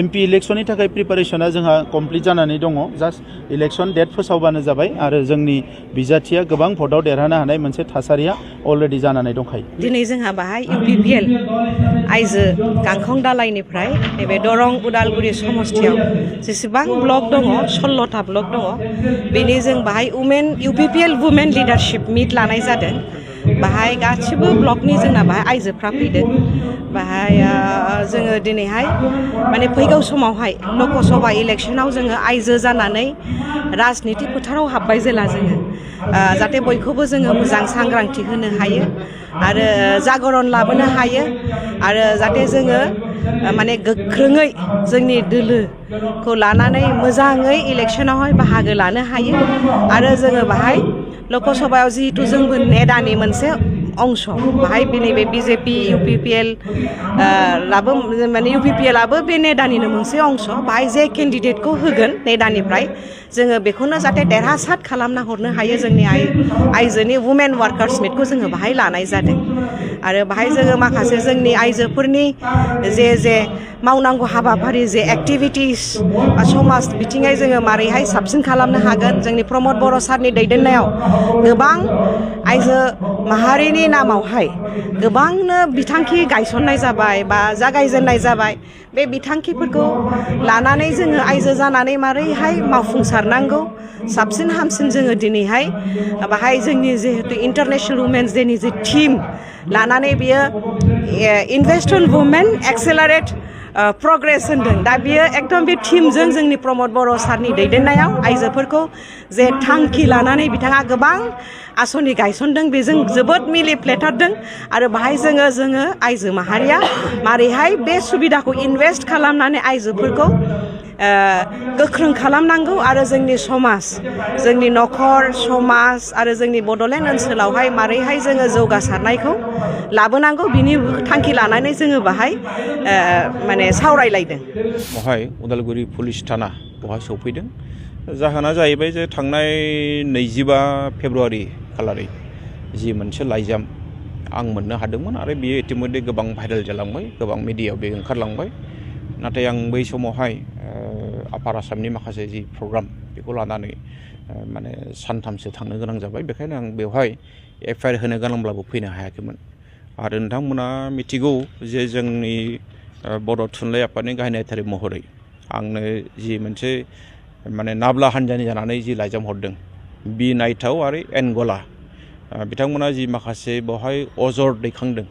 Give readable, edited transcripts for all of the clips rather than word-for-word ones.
MP इलेक्शननि थाखाय प्रिपारेशना जोंहा complete जानानै दङ जास्ट इलेक्शन डेट फोसावबानो जाबाय आरो जोंनि बिजाथिया गोबां भटआव देरहानो हानाय मोनसे थासारिया अलरेडि जानानै दंखायो दिनै जोंहा बाहाय UPPL आइजो गांखं दालायनिफ्राय नैबे दरं उदालगुरि समस्थियाव जेसेबां ब्लक दङ 16टा ब्लक दङ बेनि जों बाहाय UPPL वुमेन लिडारशिप मिट लानाय जादों बाहाय गासिबो ब्लकनि जोंना बाहाय आइजोफ्रा फैदों बाहाय जोङो दिनैहाय माने फैगौ समावहाय लकसभा इलेक्शनाव जोङो आइजो जानानै राजनिति फोथाराव हाबबाय जेला जोङो जाहाथे बयखौबो जोङो मोजां सांग्रांथि होनो हायो आरो जागरण लाबोनो हायो आरो जाहाथे जोङो माने गोख्रोङै जोंनि दोलोखौ लानानै मोजाङै इलेक्शनावहाय बाहागो लानो हायो आरो जोङो बाहाय लकसभायाव जिहेतु जोंबो नेडानि मोनसे अंश बाहाय नैबे BJP UPPL लाबो माने UPPL आबो बे नेडानिनो मोनसे अंश बाहाय जे केन्डिडेटखौ होगोन नेडानिफ्राय जोङो बेखौनो जाहाथे देरहासार खालामना हरनो हायो जोंनि आइजोनि वुमेन वार्कार्स मिटखौ जोङो बाहाय लानाय जादों आरो बाहाय जोङो माखासे जोंनि आइजोफोरनि जे मावनांगौ हाबाफारि जे एक्टिभिटिस बा समाज बिथिङै जोङो मारैहाय साबसिन खालामनो हागोन जोंनि प्रमद बर' सारनि दैदेननायाव गोबां आइजो माहारिनि नामावहाय गोबांनो बिथांखि गायसननाय जाबाय बा जागायजेननाय जाबाय बे बिथांखिफोरखौ लानानै जोङो आइजो जानानै मारैहाय मावफुंसारनांगौ साबसिन हामसिन जोङो दिनैहाय बाहाय जोंनि जिहेतु इन्टारनेशनेल वुमेन्स डेनि जे थीम लानानै बियो इनभेस्ट अन वुमेन एक्सेलारेट प्रग्रेस होनदों दा बियो एकदम बे थीमजों जोंनि प्रमद बर' सारनि दैदेननायाव आइजोफोरखौ जे थांखि लानानै बिथाङा गोबां आसनि गायसनदों बेजों जोबोद मिलिफ्लेथारदों आरो बाहाय जोङो आइजो माहारिया मारैहाय बे सुबिदाखौ इनभेस्ट खालामनानै आइजोफोरखौ गोख्रों खालामनांगौ आरो जोंनि समाज जोंनि नखर समाज आरो जोंनि बड'लेण्ड ओनसोलावहाय मारैहाय जोङो जौगासारनायखौ लाबोनांगौ बिनि थांखि लानानै जोङो बाहाय माने सावरायलायदों बहाय उदालगुरि पुलिस थाना बहाय सौफैदों जाहोना जाहैबाय जे थांनाय 25 फेब्रुवारि खालारै जि मोनसे लाइजाम आं मोननो हादोंमोन आरो बियो इतिमध्ये गोबां भाइरेल जालांबाय गोबां मिडियायाव बे ओंखारलांबाय नाथाय आं बै समावहाय आपार आसामनि माखासे जि प्रग्राम बेखौ लानानै माने सानथामसो थांनो गोनां जाबाय बेखायनो आं बेवहाय FIR होनो गोनांब्लाबो फैनो हायाखैमोन आरो नोंथांमोना मिथिगौ जे जोंनि बर' थुनलाइ आफादनि गाहाय नेहाथारि महरै आंनो जि मोनसे माने नाब्ला हानजानि जानानै जि लाइजाम हरदों बि नायथाव आरो एंगला बिथांमोना जि माखासे बेवहाय अजर दैखांदों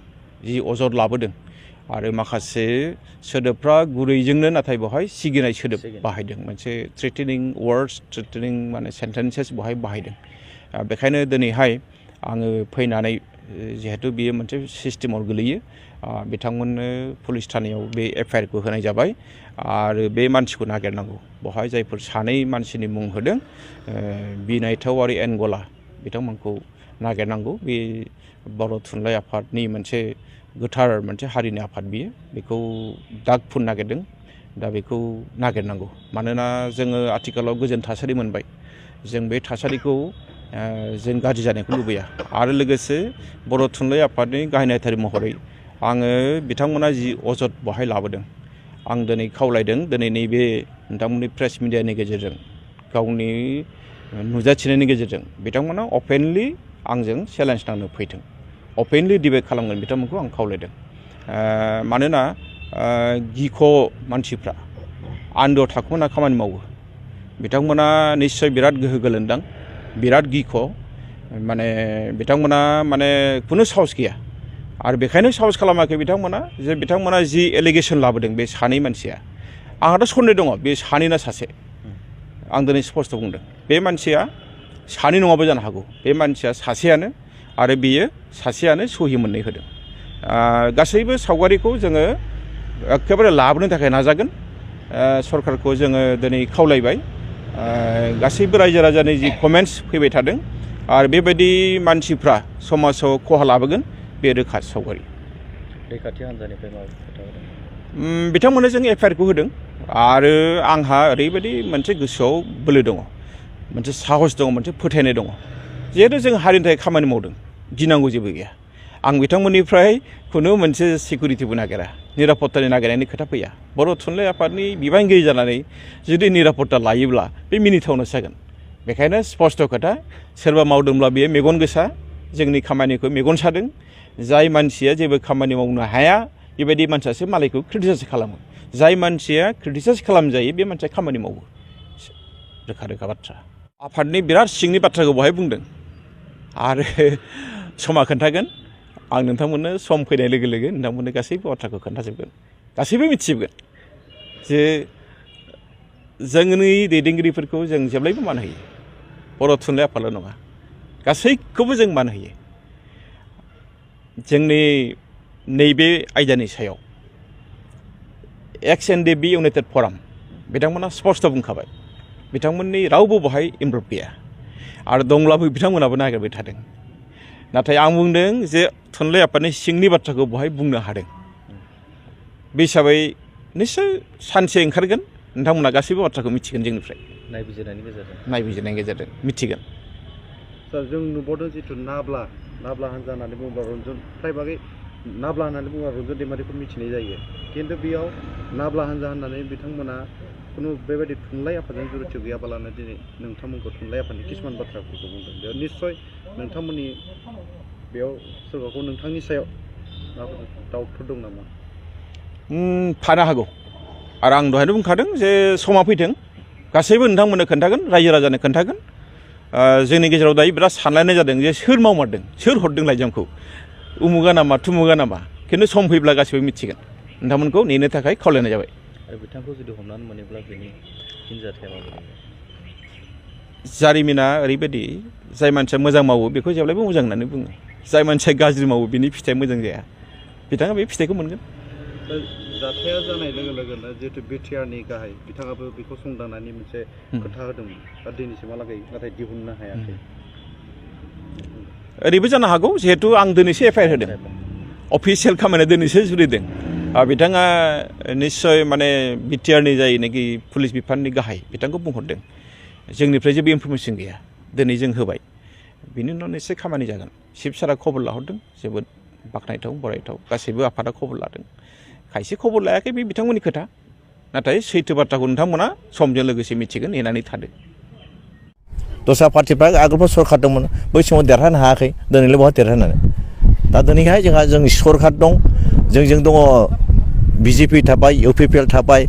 जि अजर लाबोदों आरो माखासे सोदोबफ्रा गुरैजोंनो नाथाय बेवहाय सिगिनाय सोदोब बाहायदों मोनसे थ्रेटेनिं वर्ड्स थ्रेटेनिं माने सेन्टेन्सेस बेवहाय बाहायदों बेखायनो दिनैहाय आङो फैनानै जिहेतु बियो मोनसे सिस्टेमाव गोलैयो बिथांमोननो पुलिस थानायाव बे FIR खौ होनाय जाबाय आरो बे मानसिखौ नागिरनांगौ बेवहाय जायफोर सानै मानसिनि मुं होदों बिनायथाव आरो एंगला बिथांमोनखौ नागिरनांगौ बे बर' थुनलाइ आफादनि मोनसे गोथार मोनसे हारिनि आफाद बियो बेखौ दाग फुन नागिरदों दा बेखौ नागिरनांगौ मानोना जोङो आथिखालाव गोजोन थासारि मोनबाय जों बे थासारिखौ जों गाज्रि जानायखौ लुबैया आरो लोगोसे बर' थुनलाइ आफादनि गाहाय नेहाथारि महरै आङो बिथांमोना जि अजद बहाय लाबोदों आं दिनै खावलायदों दिनै नैबे नोंथांमोननि प्रेस मिडियानि गेजेरजों गावनि नुजाथिनायनि गेजेरजों बिथांमोना अपेनलि आंजों चेलेन्ज नांनो फैथों अपेनलि डिबेट खालामगोन बिथांमोनखौ आं खावलायदों मानोना गिख' मानसिफ्रा आन्दोआव थाखुमाना खामानि मावो बिथांमोना निस्सय बिराद गोहो गोलोन्दां बिराद गिख' माने बिथांमोना माने खुनु साहस गैया आरो बेखायनो साहस खालामाखै बिथांमोना जे बिथांमोना जि एलिगेसन लाबोदों बे सानै मानसिया आंहाथ' सन्देह दङ बे सानैना सासे आं दिनै स्पष्ट बुंदों बे मानसिया सानै नङाबो जानो हागौ बे मानसिया सासेयानो आरो बेयो सासेयानो सहि मोननै होदों गासैबो सावगारिखौ जोङो एखेबारे लाबोनो थाखाय नाजागोन सरकारखौ जोङो दिनै खावलायबाय गासैबो रायजो राजानि जि कमेन्ट्स फैबाय थादों आरो बेबायदि मानसिफ्रा समाजाव खहा लाबोगोन बे रोखा सावगारि रैखाथि हान्जानिफ्राय माबा खोथा होदों बिथांमोननो जों FIR खौ होदों आरो आंहा ओरैबायदि मोनसे गोसोआव बोलो दङ मोनसे साहस दङ मोनसे फोथायनाय दङ जिहेतु जों हारिनि थाखाय खामानि मावदों गिनांगौ जेबो गैया आं बिथांमोननिफ्राय खुनु मोनसे सिकिउरिटिबो नागिरा निरापत्तानि नागिरनायनि खोथा फैया बर' थुनलाइ आफादनि बिबानगिरि जानानै जुदि निरापत्ता लायोब्ला बे मिनिथावनासो जागोन बेखायनो स्पष्ट खोथा सोरबा मावदोंब्ला बेयो मेगन गोसा जोंनि खामानिखौ मेगन सादों जाय मानसिया जेबो खामानि मावनो हाया बेबायदि मानसियासो मालायखौ क्रिटिसाइज खालामो जाय मानसिया क्रिटिसाइज खालामजायो बे मानसिया खामानि मावो रोखा रोखा बाथ्रा आफादनि बिराद सिंनि बाथ्राखौ बहाय बुंदों आरो समा खोन्थागोन आं नोंथांमोननो सम फैनाय लोगो लोगो नोंथांमोननो गासैबो बाथ्राखौ खोन्थाजोबगोन गासैबो मिथिजोबगोन जे जोंनि दैदेनगिरिफोरखौ जों जेब्लायबो मान होयो बर' थुनलाइ आफादल' नङा गासैखौबो जों मान होयो जोंनि नैबे आयदानि सायाव XNDB इउनाइटेड फराम बिथांमोना स्पष्ट बुंखाबाय बिथांमोननि रावबो बहाय इनभल्भ गैया आरो दंब्लाबो बिथांमोनाबो नागिरबाय थादों नाथाय आं बुंदों जे थुनलाइ आफादनि सिंनि बाथ्राखौ बहाय बुंनो हादों बे हिसाबै निस्सय सानसे ओंखारगोन नोंथांमोना गासैबो बाथ्राखौ मिथिगोन जोंनिफ्राय नायबिजिरनायनि गेजेरजों मिथिगोन सार जों नुबावदों जिथु नाब्ला हानजा होननानै बुङोब्ला रन्जन फ्राय बागै नाब्ला होननानै बुङोब्ला रन्जन दैमारिखौ मिथिनाय जायो खिन्थु बेयाव नाब्ला हानजा होननानै बिथांमोना खुनु बेबायदि थुनलाइ आफादजों जुरित गैयाबालानो दिनै नोंथांमोनखौ थुनलाइ आफादनि किसुमान बाथ्राफोरखौ बुंदों बेयाव निस्सय नोंथांमोननि बेयाव सोरबाखौ नोंथांनि सायाव माबाफोर डाउटफोर दं नामा थानो हागौ आरो आं दहायनो बुंखादों जे समा फैथों गासैबो नोंथांमोननो खोन्थागोन रायजो राजानो खोन्थागोन जोंनि गेजेराव दायो बिराद सानलायनाय जादों जे सोर मावमारदों सोर हरदों लाइजामखौ उमुगा नामा थुमुगा नामा खिन्थु सम फैब्ला गासैबो मिथिगोन नोंथांमोनखौ नेनो थाखाय खावलायनाय जाबाय आरो बिथांखौ जुदि हमनानै मोनोब्ला बेनि फिनजाथाया माबायदि जारिमिना ओरैबायदि जाय मानसिया मोजां मावो बेखौ जेब्लायबो मोजां होननानै बुङो जाय मानसिया गाज्रि मावो बिनि फिथाइया मोजां जाया बिथाङा बे फिथाइखौ मोनगोन जाथाया जानाय लोगो लोगोनो जिहेतु बिटिआरनि गाहाय बिथाङाबो बेखौ संदाननायनि मोनसे खोथा होदोंमोन दा दिनैसिमहालागै नाथाय दिहुननो हायाखै ओरैबो जानो हागौ जिहेतु आं दिनैसो एफआइआर होदों अफिसियेल खामानिया दिनैसो जुरिदों बिथाङा निस्सय माने बिटिआरनि जायनाखि पुलिस बिफाननि गाहाय बिथांखौ बुंहरदों जोंनिफ्राय जेबो इनफरमेसन गैया दिनै जों होबाय बिनि उनाव निस्सय खामानि जागोन चिफ सारा खबर लाहरदों जोबोद बाख्नायथाव बरायथाव गासैबो आफादा खबर लादों खायसे खबर लायाखै बे बिथांमोननि खोथा नाथाय सैथो बाथ्राखौ नोंथांमोना समजों लोगोसे मिथिगोन नेनानै थादो दस्रा पार्टिफ्रा आगोलफोर सरकार दंमोन बै समाव देरहानो हायाखै दिनैलाय बहा देरहानानै दा दिनैहाय जोंहा जोंनि सरकार दं जोंजों दङ बिजेपि थाबाय इउपिपिएल थाबाय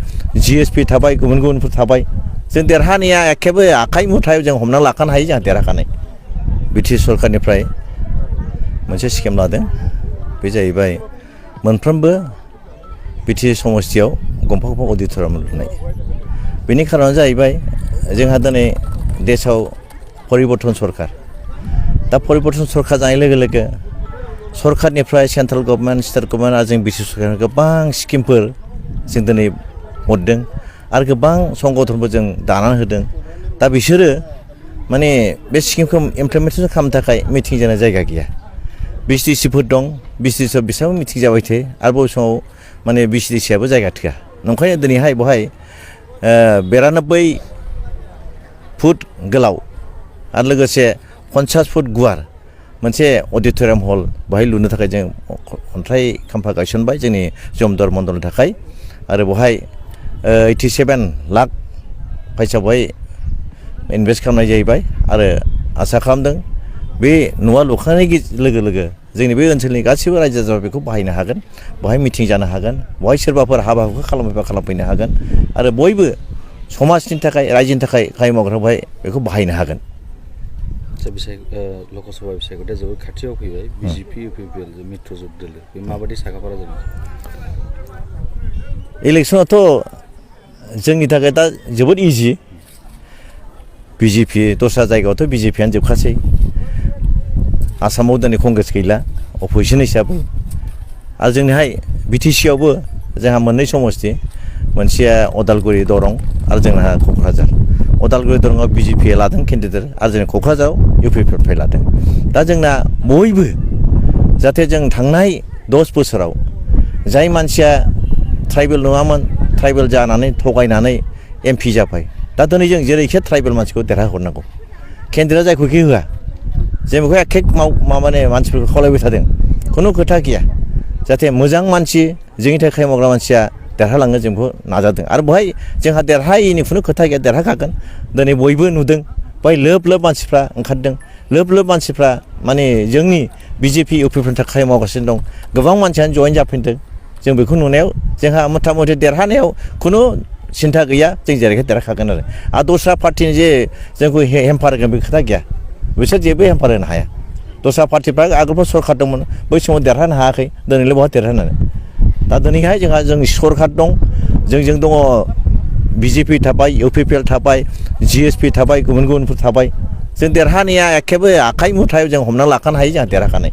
जिएसपि थाबाय गुबुन गुबुनफोर थाबाय जों देरहानाया एखेबो आखाइ मुथायाव जों हमना लाखानो हायो जोंहा देरहाखानाय बिटि सरकारनिफ्राय मोनसे स्किम लादों बे जाहैबाय मोनफ्रोमबो बिटि समस्तियाव गंफा गंफा अडिटरियाम लुनाय बेनि खारना जाहैबाय जोंहा दिनै देशआव परिबर्तन सरकार दा परिबर्तन सरकार जानाय लोगो लोगो सरकारनिफ्राय सेन्ट्रेल गभर्नमेन्ट स्टेट गभर्नमेन्ट आरो जों बिटि सरकारनि गोबां स्किमफोर जों दिनै हरदों आरो गोबां संगठनफोर जों दानानै होदों दा बिसोरो माने बे स्किमखौ इमप्लिमेन्टेसन खालामनो थाखाय मिटिं जानाय जायगा गैया बिसिडिसिफोर दं बिसिडिसिआव बेसेबां मिटिं जाबाय थायो आरो बबे समाव माने बिसिडिसिआबो जायगा थोआ नंखायनो दिनैहाय बहाय 92 फुट गोलाव आरो लोगोसे 50 फुट गुवार मोनसे अडिटरियाम हल बहाय लुनो थाखाय जों अन्थाइ खाम्फा गायसनबाय जोंनि जमदर मण्डलनि थाखाय आरो बहाय 87 लाख फैसा बहाय इनभेस्ट खालामनाय जाहैबाय आरो आसा खालामदों बे न'आ लुखांनाय लोगो लोगो जोंनि बे ओनसोलनि गासैबो रायजो राजाफोरा बेखौ बाहायनो हागोन बहाय मिटिं जानो हागोन बहाय सोरबाफोर हाबा हुखा खालामोबा खालामफैनो हागोन आरो बयबो समाजनि थाखाय रायजोनि थाखाय खामानि मावग्रा बहाय बेखौ बाहायनो हागोन लकसभा बिसायख'थिया जोबोद खाथियाव फैबाय बिजेपि इउपिपिएल मित्रजोट दोलो बे माबायदि साखाफारा जादों इलेक्सनाथ' जोंनि थाखाय दा जोबोद इजि बिजेपि दस्रा जायगायावथ' बिजेपियानो जोबखासै आसामाव दिनै कंग्रेस गैला अपोजिसन हिसाबै आरो जोंनिहाय बिटिसिआवबो जोंहा मोननै समस्ति मोनसेया अदालगुरि दरं आरो जोंहा क'क्राझार अदालगुरि दरंआव बिजेपिआ लादों केन्डिडेट आरो जों क'क्राझाराव इउपिपिएल लादों दा जोंना बयबो जाहाथे जों थांनाय 10 बोसोराव जाय मानसिया ट्राइबेल नङामोन ट्राइबेल जानानै थगायनानै एमपि जाबाय दा दिनै जों जेरैखि ट्राइबेल मानसिखौ देरहाहरनांगौ केन्डिडेटआ जायखौखि होआ जों बेखौ एखे माने मानसिफोरखौ खावलायबाय थादों खुनु खोथा गैया जाहाथे मोजां मानसि जोंनि थाखाय खामानि मावग्रा मानसिया देरहालाङो जों बेखौ नाजादों आरो बेवहाय जोंहा देरहायैनि खुनु खोथा गैया देरहाखागोन दिनै बयबो नुदों बेवहाय लोब लोब मानसिफ्रा ओंखारदों लोब लोब मानसिफ्रा माने जोंनि बिजेपि इउपिफोरनि थाखाय खामानि मावगासिनो दं गोबां मानसियानो जइन जाफिनदों जों बेखौ नुनायाव जोंहा मथा मथि देरहानायाव खुनु सिन्था गैया जों जेरैहाय देरहाखागोन आरो दस्रा पार्टिनि जे जोंखौ हेम्पार होगोन बे खोथा गैया बिसोर जेबो हेम्पार होनो हाया दस्रा पार्टिफ्रा आगोलफ्राव सरकार दंमोन बै समाव देरहानो हायाखै दिनैलाय बहा देरहानानै दा दिनैहाय जोंहा जोंनि सरकार दं जोंजों दङ बिजेपि थाबाय इउपिपिएल थाबाय जिएसपि थाबाय गुबुन गुबुनफोर थाबाय जों देरहानाया एखेबारे आखाइ मुथायाव जों हमना लाखानो हायो जोंहा देरहाखानाय